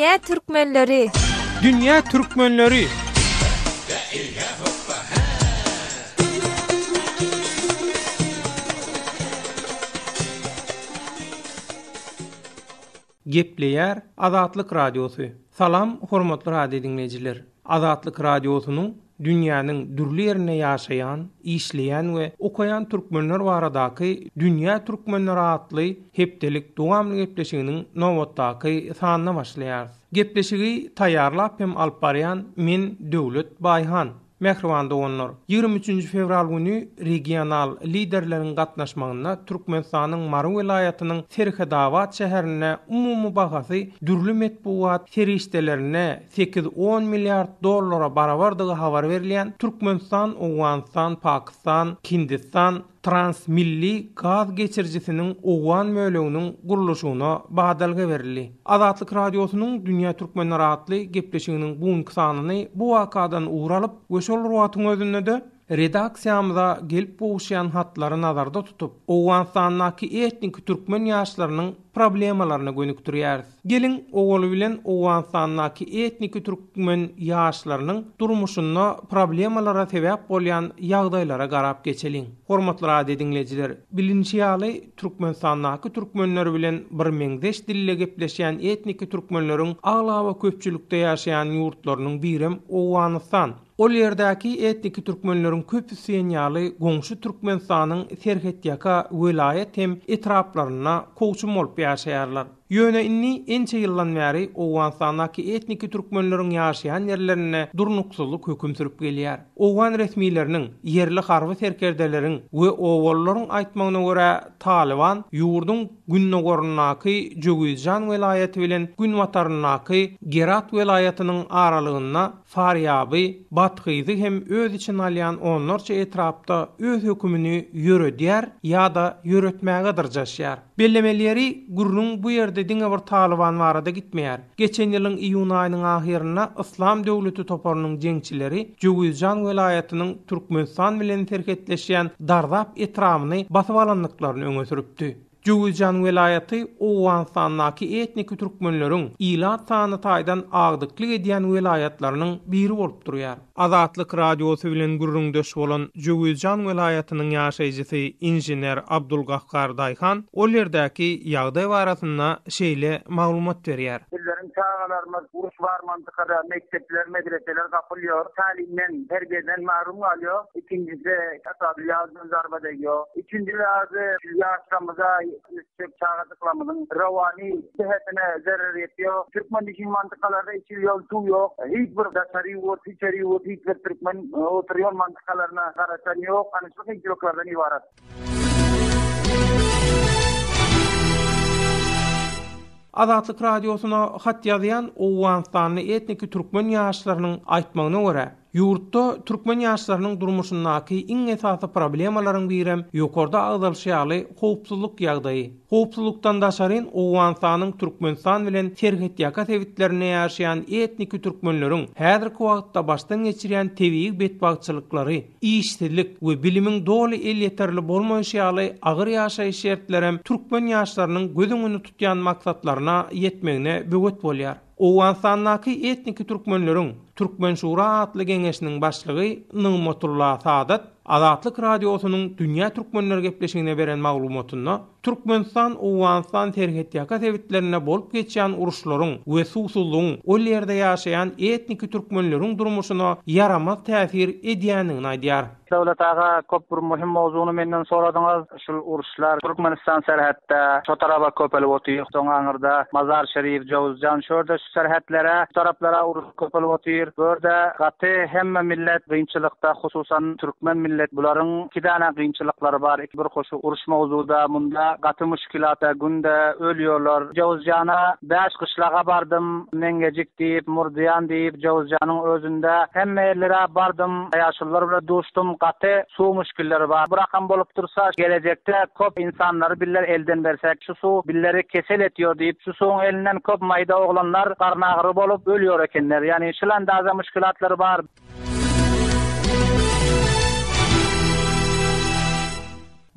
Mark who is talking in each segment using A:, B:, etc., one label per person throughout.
A: Dünýä türkmenleri!
B: Dünýä türkmenleri! Gepleýär Azatlyk Radiosy. Salam, hormatly radio diňleýjiler! Azatlyk Radiosynyň dünýäniň dürli ýerinde ýaşaýan, işleýän we okaýan türkmenler baradaky Dünýä türkmenleri atly hepdelik dowamly gepleşiginiň nobatdaky sanyna başlaýarys. Gepleşigi taýýarlap hem alyp barýan men Döwlet Baýhan. Mähriban doganlar! 23-nji fewral güni regional liderleriň gatnaşmagynda Türkmenistanyň Mary welaýatynyň Serhetabat şäherinde umumy bahasy dürli metbugat serişdelerinde sekiz-on milliard dollara barabardygy habar berilýän Türkmenistan, Owganystan, Pakistan, Hindistan transmilli gaz geçirijisiniň owgan böleginiň gurluşygyna badalga berildi. Azatlyk Radiosynyň Dünýä Türkmenleri atly gepleşiginiň bu günki sanyny bu wakadan ugur alyp we şol bir wagtyň özünde-de redaksiýamyza gelip gowuşýan hatlary nazarda tutup, Owganystandaky etniki türkmen ýaşlarynyň problemalaryna gönükdirýäris. Geliň, owaly bilen Owganystandaky etniki türkmen ýaşlarynyň durmuşynda problemalara sebäp bolýan ýagdaýlara garap geçeliň. Hormatly radio diňleýjiler, bilinişi ýaly, Türkmenistandaky türkmenler bilen birmeňzeş dilde gepleşýän etniki türkmenleriň aglaba köpçülikde ýaşaýan ýurtlarynyň birem Owganystan. Ol ýerdäki etniki türkmenleriň köpüsi diýen ýaly goňşy Türkmenistanyň serhetýaka welaýat hem etraplarynda kowçum bolup ýaşaýarlar. Ýöne indi ençe ýyldan bäri Owganystandaky etniki türkmenleriň ýaşaýan ýerlerinde durnuksyzlyk höküm sürüp gelýär. Owgan resmileriniň, ýerli harby serkerdeleriň we obalylaryň aýtmagyna görä, Talyban ýurduň gündogaryndaky Jöwüzjan welaýaty bilen günbataryndaky Gerat welaýatynyň aralygynda Farýaby, Bathyzy hem öz içine alýan onlarça etrapda öz hökümini ýöredýär ýa-da ýöretmäge dyrjaşýar. Bellemeli ýeri, gürrüň bu ýerde diňe bir Talyban barada gitmeýär. Geçen ýylyň iýun aýynyň ahyrynda Yslam döwleti toparynyň jeňçileri Jöwüzjan welaýatynyň Türkmenistan bilen serhetleşýän Darzap etrabyny basyp alandyklaryny öňe sürüpdi. Jöwüzjan welaýaty Owganystandaky etniki türkmenleriň ilat sany taýdan agdyklyk edýän welaýatlarynyň biri bolup durýar. Azatlyk Radiosy bilen gürrüňdeş bolan Jöwüzjan welaýatynyň ýaşaýjysy inžener Abdulgahhar Daýhan ol ýerdäki ýagdaý barasynda şeýle maglumat berýär.
C: Bizleriň çagalarymyz uruş bar mantykada mekdepler, medreseler gapylýar, tälimden, terbiýeden mahrum galýar. Ikinjisi, ykdysady zarba degýär. Üçünji zady ýaşlarymyza, ösjek çagajyklarymyzyň rowany sähetine zerer ýetýär. Türkmen düşün mantykalarda içilýän suw ýok. Hiç bir daşary ýurt, içeri ýurt hiç bir türkmen oturýan mantykalaryna garaşan ýok. Ana şu kynçylyklardan ybarat.
B: Azatlyk Radiosyna hat ýazýan owganystanly etniki türkmen ýaşlarynyň aýtmagyna görä, Ýurtda türkmen ýaşlarynyň durmuşyndaky iň esasy problemalaryň birem ýokarda agzalyşy ýaly howpsuzlyk ýagdaýy. Howpsuzlykdan daşaryn Owganystanyň Türkmenistan bilen serhetýaka sebitlerinde ýaşaýan etniki türkmenleriň häzirki wagtda başdan geçirýän tebigy betbagtçylyklary, işsizlik we bilimiň doly elýeterli bolmaýşy ýaly agyr ýaşaýyş şertlerem türkmen ýaşlarynyň göz öňünde tutýan maksatlaryna ýetmegine böwet bolýar. Owganystandaky etniki türkmenleriň Türkmen Şura atly geňeşiniň başlygy Nygmatulla Sadat Azatlyk Radiosynyň Dünýä Türkmenleri gepleşigine beren maglumatynda, Türkmenistan, Owganystan serhetýaka sebitlerinde bolup geçýän uruşlaryň we suwsuzlygyň ol ýerde ýaşaýan etniki türkmenleriň durmuşyna ýaramaz täsir edýändigini aýdýar.
C: Döwlet aga köp bir möhüm mowzugyny menden soradyňyz. Şul uruşlar Türkmenistan serhetde şo taraba köpelip otyr. Soň aňyrda Mazar Şerif, Jowuzjan şu ýerde şu serhetlere şu taraplara uruş köpelip otyr. Bu ýerde gaty hemme millet gynçylykda hususan türkmen millet bularyň iki däne gynçylyklary bar. Bir hoşy uruş mowzuda munda gaty muşkilata günde ölýorlar. Jowuzjana Bäş gyşlaga bardym, Meňňejik diýip, Murdyýan diýip, Jowuzjanyň özünde hemme ýerlere bardym, ýaşulular bilen duşdum, gaty suw müşgilleri bar. Bu rakam bolup dursa, gelejekde köp ynsanlary biller elden bersek, şu suw billeri kesel etýor diýip, şu suwuň elinden köp maýda oglanlar garnagyry bolup ölýor ekenler. Ýagny şul andaza müşgilatlary bar.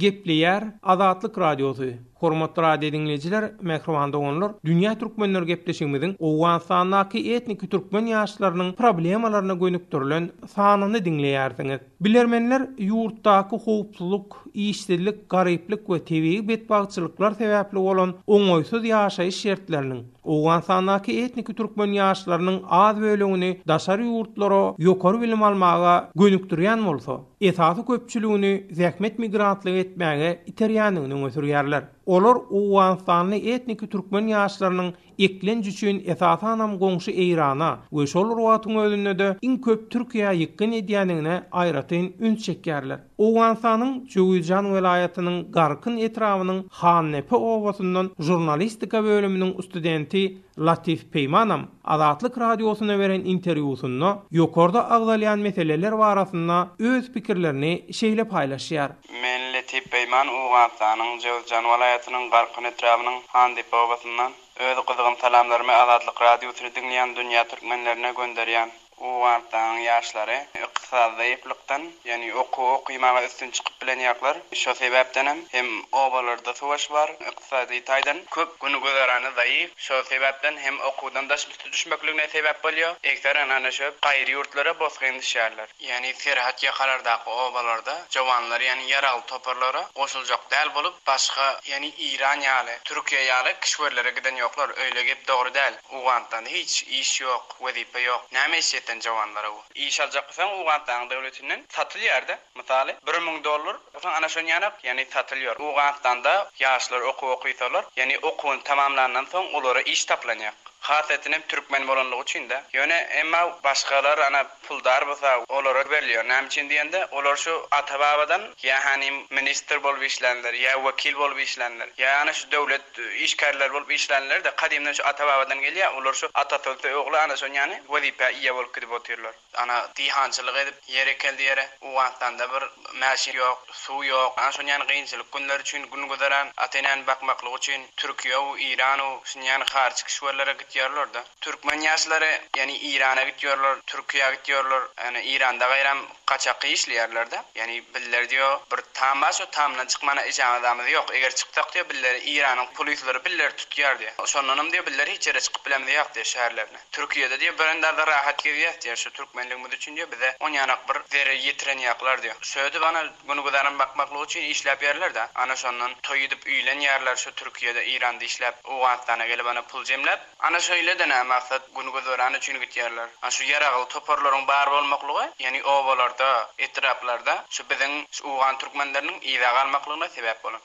B: Gepleýär Azatlyk Radiosy. Hormatly radio diňleýjiler, mähriban doganlar, Dünýä Türkmenleri gepleşigimiziň Owganystandaky etniki türkmen ýaşlarynyň problemalaryna gönükdirilen sanyny diňleýärsiňiz. Bilermenler ýurtdaky howpsuzlyk, işsizlik, garyplyk we tebigy betbagtçylyklar sebäpli bolan oňaýsyz ýaşaýyş şertleriniň Owganystandaky etniki türkmen ýaşlarynyň az bölegini daşary ýurtlara ýokary bilim almaga gönükdirýän bolsa, esasy köpçüligini zähmet migrantlygy etmäge iterýändigini öňe sürýärler. Olar owganystanly etniki türkmen ýaşlarynyň eklenç üçin esasanam goňşy Eýrana we şol bir wagtyň özünde-de iň köp Türkiýä ýykgyn edýändigine aýratyn üns çekýärler. Owganystanyň Jöwüzjan welaýatynyň Garkyn etrabynyň Handepe obasyndan žurnalistika bölüminiň studenti Latif Peýmanam Azatlyk Radiosyna beren interwýusynda ýokarda agzalýan meseleler barasynda öz pikirlerini şeýle paýlaşýar.
A: Men Letip Peýman Owganystanyň Jöwüzjan welaýatynyň Garkyn etrabynyň Handepe obasyndan. Öz gyzgyn salamlarymy Azatlyk Radiosyny diňleýän dünýä türkmenlerine gönderýän. Owganystanyň ýaşlary ykdysady zaýyplykdan, ýagny okuw okymaga üstün çykyp bilenýaklar. Şo sebäpdenem hem obalarda sowaş bar, ykdysady taýdan köp gün-güzerany zaýyf. Şo sebäpden hem okuwdan daş düşmekligine sebäp bolýar. Egseren ana şo gaýry ýurtlara bosgyn düşýärler. Ýagny serhet ýakalardaky obalarda jowanlar ýagny ýaragly toparlara goşuljak däl bolup, başga ýagny Eýran ýaly, Türkiýe ýaly kişwerlere giden ýoklar. Öýle gep dogry däl. Owganystanda hiç iş ýok, wezipe ýok. Näme iş ýeten jowanlara bu? Iş aljak bolsaň Owganystanyň döwletinden satylýar-da. Mysaly, 1000 dollar bolsaň ana şon ýanak, ýagny satylýar. Owganystanda ýaşlar okuw okysalar, ýagny okuwyny tamamlandan soň olara iş taplanýak. Has etinem türkmen bolanlygy üçin-de. Ýöne emma başgalar ana puldar bolsa olara berilýär. Näme üçin diýende, olar şu ata-babadan ýa hanym ministr bolup işlänler, ýa wekil bolup işlänler, ýa ana şu döwlet işgärleri bolup işlänler-de, gadymdan şu ata-babadan gelýär, olar şu atasy ölse ogly ana şon ýaly wezipä eýe bolup gidip otyrlar. Ana diýhançylyk edip ýer ekeldi ýere. Owganystanda bir mäşin ýok, suw ýok. Ana şon ýaly gynçylyk günler üçin gün-güzeran, ata-enäni bakmaklyk üçin Türkiýe-u, Iran-u, şun ýaly haryç kişwerlere gitýärler-de. Türkmen ýaşlary ýani Irana gitýorlar, Türkiýä gitýorlar, ýani Iranda gaýram gaçakky işleýärlerde. Ýani bizler diýo bir tam bar şo tamdan çykmana ijazamyz ýok. Eger çyksak diýo bizleri Iranyň polislary bizleri tutýar diýo. Şondanam diýo bizler hiç ýere çykyp bilemz ýok diýo şäherlerine. Türkiýede diýo birendaza rahat gezýäs diýo şu türkmenligimiz üçin diýo bize onýanak bir zerer ýetirenýaklar diýo. Şödüp ana gün güzaran bakmaklyk üçin işläp ýörler-de. Ana şondan toý edip üýlenýärler şu Türkiýede Iranda işläp Owganystana gelip ana pul jemläp. Ana şeýle-de nä maksat gün-güzeran üçin gitýärler. Ana şu ýaragly toparlaryň bar bolmaklygy, ýagny obalarda, etraplarda şu biziň şu owgan türkmenleriniň yza galmaklygyna sebäp bolan.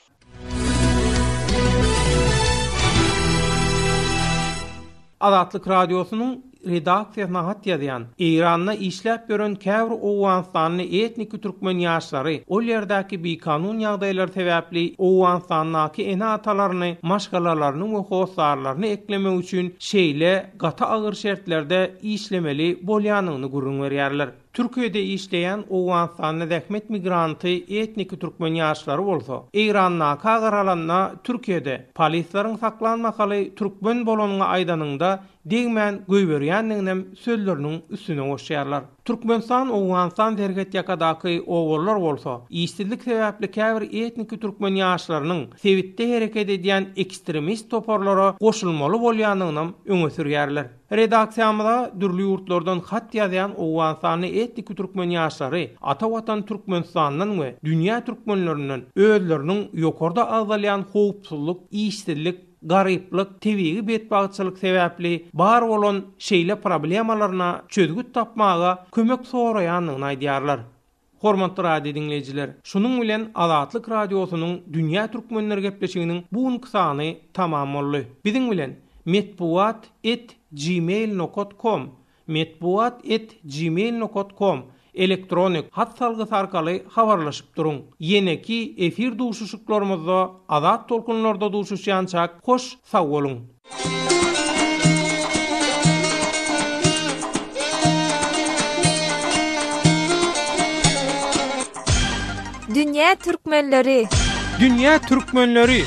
B: Azatlyk Radiosynyň redaksiýasyna hat ýazýan, Eýranda işläp ýören käbir owganystanly etniki türkmen ýaşlary ol ýerdäki bikanun ýagdaýlar sebäpli Owganystandaky ene-atalaryny, maşgalalaryny we hossarlaryny eklemek üçin şeýle gaty agyr şertlerde işlemeli bolýanyny gürrüň berýärler. Türkiýede işleýän owganystanly zähmet migranty etniki türkmen ýaşlary bolsa, Eýrandaka garalanda Türkiýede polisleriň saklan mahaly türkmen bolanyňy aýdanyňda degmän goýberýändiginem sözleriniň üstüne goşýarlar. Türkmenistan-Owganystan serhetýakadaky obalar bolsa, işsizlik sebäpli käbir etniki türkmen ýaşlarynyň sebitde hereket edýän ekstremist toparlara goşulmaly bolýandygynam öňe sürýärler. Redaksiýamyza dürli ýurtlardan hat ýazýan owganystanly etniki türkmen ýaşlary ata Watan Türkmenistandan we dünýä türkmenlerinden özleriniň ýokarda agzalýan howpsuzlyk, işsizlik, garyplyk, tebigy betbagtçylyk sebäpli bar bolan şeýle problemalaryna çözgüt tapmaga kömek soraýandygyny aýdýarlar. Hormatly radio diňleýjiler, şunuň bilen Azatlyk Radiosynyň Dünýä Türkmenleri gepleşiginiň bu günki sany tamam boldy. Biziň bilen metbugat et gmail nokat kom, metbugat et gmail nokat kom, elektronik hat salgysy arkaly habarlaşyp duruň. Ýeneki efir duşuşyklarymyzda azat tolkunlarda duşuşýançak hoş sag boluň!
D: Dünýä türkmenleri!
B: Dünýä türkmenleri!